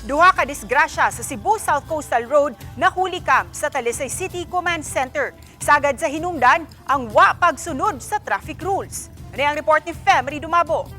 Duha ka disgrasya sa Cebu South Coastal Road nahulikam sa Talisay City Command Center. Sagad sa hinungdan ang wa pagsunod sa traffic rules. Ano ang report ni Femery Dumabo?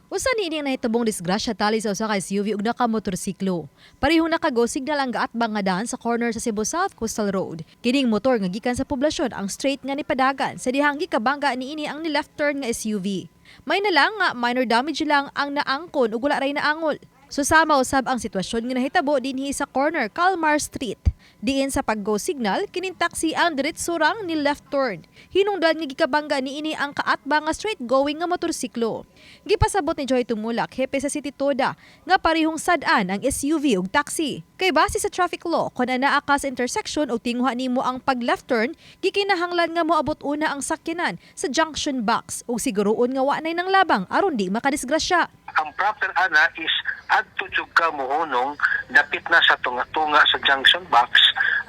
Usa niini ang nahitabong disgrasya tali sa usa ka SUV ug naka-motorsiklo. Parehong naka-go signal ang gaatbang nga daan sa corner sa Cebu South Coastal Road. Kining motor nga gikan sa poblasyon ang straight nga nipadagan sa dihang gikabangga niini ang ni left turn nga SUV. May na lang nga minor damage lang ang naangkon ug wala ray naangol. Susama usab ang sitwasyon nga nahitabo dinhi sa corner Calmar Street. Diin sa pag-go signal, kining taxi ang diretso rang ni left turn. Hinungdan nga gikabangga niini ang kaatbang nga straight going nga motorsiklo. Gipasabot ni Joy Tumulak, hepe sa City Toda, nga parehong sad-an ang SUV ug taxi. Kay base sa traffic law, kung anaa ka sa intersection ug tinguha nimo ang pag left turn, gikinahanglan nga moabot una ang sakyanan sa junction box ug siguruon nga wa nay nang labang aron di makadisgrasya. Ang proper ana is adto jud ka mohunong dapit na sa tunga-tunga sa junction box,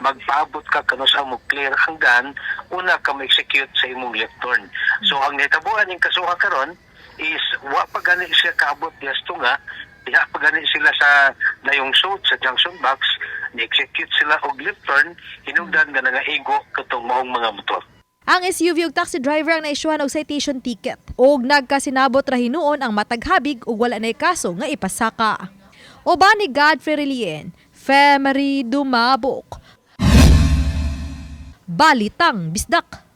magpaabot ka kanus-a mo clear ang daan, una ka mo-execute sa imong left turn. So ang nahitabuan ning kasuha karon is wa pa gani siya kaabot diya sa tunga, diha pa gani sila sa dayong sud sa junction box, ni-execute sila og left turn, hinungdan nga nangaigo katong maong mga motor. Ang SUV ug taxi driver ang naisyuhan og citation ticket. Og nagkasinabot ra hinuon ang matag habig ug wala nay kaso nga ipasaka. Uban ni Godfrey Relien, Femery Dumabok. Balitang Bisdak.